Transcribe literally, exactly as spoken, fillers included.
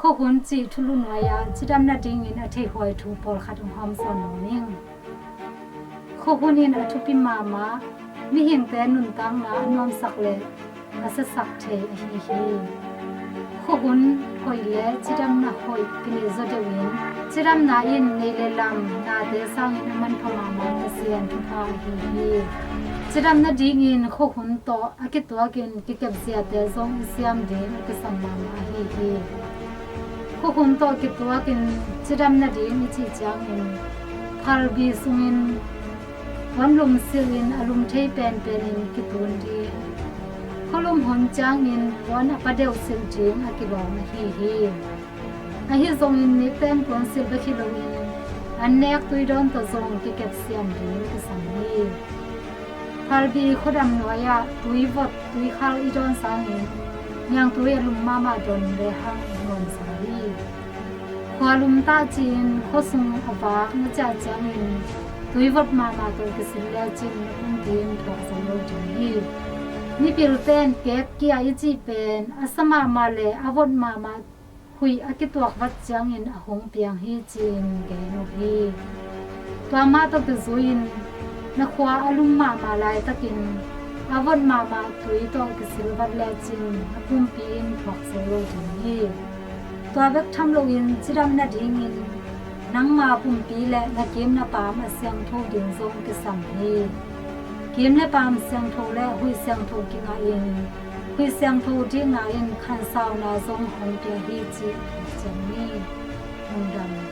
Khuahun cih thulu nuai-ah cidam nadingin a theihhuai thu pawlkhat hong hawmsawn nuam ing. Khuahun in a thupi mahmah, mihingte nuntakna a nuamsak le a siasak thei ahi hi. Khuahun hoih le cidamna hoih kinei zaw deuhin, cidamna in nei le lam nate sangin a manpha mahmah Pasian thupha ahi hi. Cidam nadingin khuahun tawh a kituakin kikepziate zong i siam ding a kisam mahmah ahi hi. Khuahun tawh kituakin cidam nading i cih ciangin phalbi sungin puan lum silhin a lum thei penpenin kitun ding. Khualum hun ciangin puan a pa deuh silh ding a kilawm ahi hi. Ahi zongin mi pen puan silh bek hi loin an nek tui dawn tawh zong kikep siam ding kisam hi. Phalbi khuadam nuai-ah tui vot tui khal i dawn sangin niangtui a lum mahmah dawn lehang nuamsa hi. Khua lum tah ci-in khuasung a vak na ciah ciangin tui vot mahmah tawh kisil lecin na pumpi in thuak zo lo ding hi. Mipil pen kek kia i cih pen a sa mahmah le a vot mahmah huih a kituak vat ciangin a hong piang hi ci-in gen uh hi. Tua mah tawh kizui-in na khua a lum mahmah laitakin a vot mahmah tui tawh kisil vat lecin na pumpi in thuak zo lo ding hi. Tua bek tham loin cidam nadingin nangma pumpi le na kim na paam a siangtho ding zong kisam hi. Kim le paam siangtho le huih siangtho kingahin huih siangtho dihna in khansauna zong hong pia hi cih thuak ciang ni. Lungdam.